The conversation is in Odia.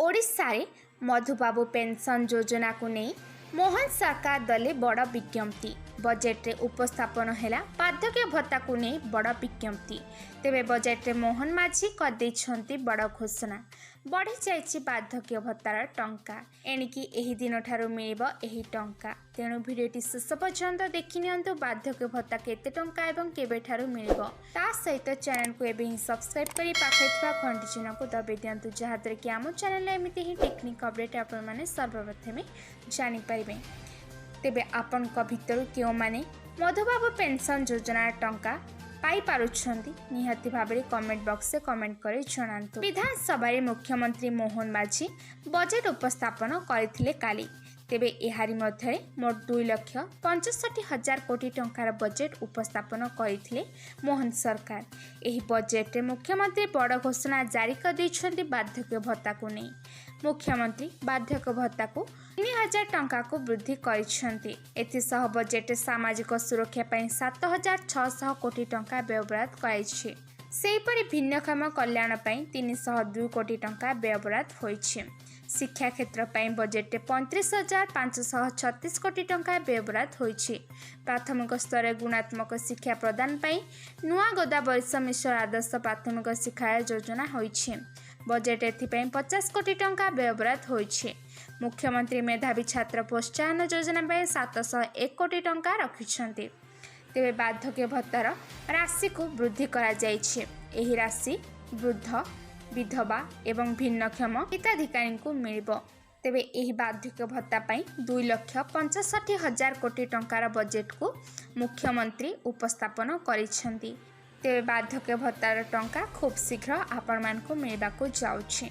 ଓଡ଼ିଶାରେ ମଧୁବାବୁ ପେନ୍ସନ୍ ଯୋଜନାକୁ ନେଇ ମୋହନ ସରକାର ଦେଲେ ବଡ଼ ବିଜ୍ଞପ୍ତି। ବଜେଟ୍ରେ ଉପସ୍ଥାପନ ହେଲା ବାର୍ଦ୍ଧକ୍ୟ ଭତ୍ତାକୁ ନେଇ ବଡ଼ ବିଜ୍ଞପ୍ତି। ତେବେ ବଜେଟ୍ରେ ମୋହନ ମାଝୀ କରିଦେଇଛନ୍ତି ବଡ଼ ଘୋଷଣା। ବଢ଼ିଯାଇଛି ବାର୍ଦ୍ଧକ୍ୟ ଭତ୍ତାର ଟଙ୍କା। ଏଣିକି ଏହି ଦିନଠାରୁ ମିଳିବ ଏହି ଟଙ୍କା। ତେଣୁ ଭିଡ଼ିଓଟି ଶେଷ ପର୍ଯ୍ୟନ୍ତ ଦେଖିନିଅନ୍ତୁ, ବାର୍ଦ୍ଧକ୍ୟ ଭତ୍ତା କେତେ ଟଙ୍କା ଏବଂ କେବେଠାରୁ ମିଳିବ। ତା ସହିତ ଚ୍ୟାନେଲକୁ ଏବେ ହିଁ ସବସ୍କ୍ରାଇବ୍ କରି ପାଖରେ ଥିବା ଘଣ୍ଟି ଚିହ୍ନକୁ ଦବାଇ ଦିଅନ୍ତୁ, ଯାହାଦ୍ୱାରା କି ଆମ ଚ୍ୟାନେଲରେ ଏମିତି ହିଁ ଟେକ୍ନିକ୍ ଅପଡ଼େଟ୍ ଆପଣମାନେ ସର୍ବପ୍ରଥମେ ଜାଣିପାରିବେ। ତେବେ ଆପଣଙ୍କ ଭିତରୁ କେଉଁମାନେ ମଧୁବାବୁ ପେନ୍ସନ୍ ଯୋଜନାର ଟଙ୍କା ପାଇପାରୁଛନ୍ତି, ନିହାତି ଭାବରେ କମେଣ୍ଟ ବକ୍ସରେ କମେଣ୍ଟ କରି ଜଣାନ୍ତୁ। ବିଧାନସଭାରେ ମୁଖ୍ୟମନ୍ତ୍ରୀ ମୋହନ ମାଝୀ ବଜେଟ୍ ଉପସ୍ଥାପନ କରିଥିଲେ କାଲି। ତେବେ ଏହାରି ମଧ୍ୟରେ ମୋଟ 2,65,000 କୋଟି ଟଙ୍କାର ବଜେଟ୍ ଉପସ୍ଥାପନ କରିଥିଲେ ମୋହନ ସରକାର। ଏହି ବଜେଟ୍ରେ ମୁଖ୍ୟମନ୍ତ୍ରୀ ବଡ଼ ଘୋଷଣା ଜାରି କରିଦେଇଛନ୍ତି ବାର୍ଦ୍ଧକ୍ୟ ଭତ୍ତାକୁ ନେଇ। ମୁଖ୍ୟମନ୍ତ୍ରୀ ବାର୍ଦ୍ଧକ୍ୟ ଭତ୍ତାକୁ 3000 ଟଙ୍କାକୁ ବୃଦ୍ଧି କରିଛନ୍ତି। ଏଥିସହ ବଜେଟ୍ରେ ସାମାଜିକ ସୁରକ୍ଷା ପାଇଁ 7600 କୋଟି ଟଙ୍କା ବ୍ୟୟବରାଦ କରାଯାଇଛି। ସେହିପରି ଭିନ୍ନକ୍ଷମ କଲ୍ୟାଣ ପାଇଁ 302 କୋଟି ଟଙ୍କା ବ୍ୟୟବରାଦ ହୋଇଛି। ଶିକ୍ଷା କ୍ଷେତ୍ର ପାଇଁ ବଜେଟ୍ରେ 35,536 କୋଟି ଟଙ୍କା ବ୍ୟୟବରାଦ ହୋଇଛି। ପ୍ରାଥମିକ ସ୍ତରରେ ଗୁଣାତ୍ମକ ଶିକ୍ଷା ପ୍ରଦାନ ପାଇଁ ନୂଆ ଗୋଦାବରୀଶ ମିଶ୍ର ଆଦର୍ଶ ପ୍ରାଥମିକ ଶିକ୍ଷା ଯୋଜନା ହୋଇଛି। ବଜେଟ୍ ଏଥିପାଇଁ 50 କୋଟି ଟଙ୍କା ବ୍ୟୟବରାଦ ହୋଇଛି। ମୁଖ୍ୟମନ୍ତ୍ରୀ ମେଧାବୀ ଛାତ୍ର ପ୍ରୋତ୍ସାହନ ଯୋଜନା ପାଇଁ 701 କୋଟି ଟଙ୍କା ରଖିଛନ୍ତି। ତେବେ ବାର୍ଦ୍ଧକ୍ୟ ଭତ୍ତାର ରାଶିକୁ ବୃଦ୍ଧି କରାଯାଇଛି। ଏହି ରାଶି ବୃଦ୍ଧ, ବିଧବା ଏବଂ ଭିନ୍ନକ୍ଷମ ହିତାଧିକାରୀଙ୍କୁ ମିଳିବ। ତେବେ ଏହି ବାର୍ଦ୍ଧକ୍ୟ ଭତ୍ତା ପାଇଁ 2,65,000 କୋଟି ଟଙ୍କାର ବଜେଟକୁ ମୁଖ୍ୟମନ୍ତ୍ରୀ ଉପସ୍ଥାପନ କରିଛନ୍ତି। ତେବେ ବାର୍ଦ୍ଧକ୍ୟ ଭତ୍ତାର ଟଙ୍କା ଖୁବ୍ ଶୀଘ୍ର ଆପଣମାନଙ୍କୁ ମିଳିବାକୁ ଯାଉଛି।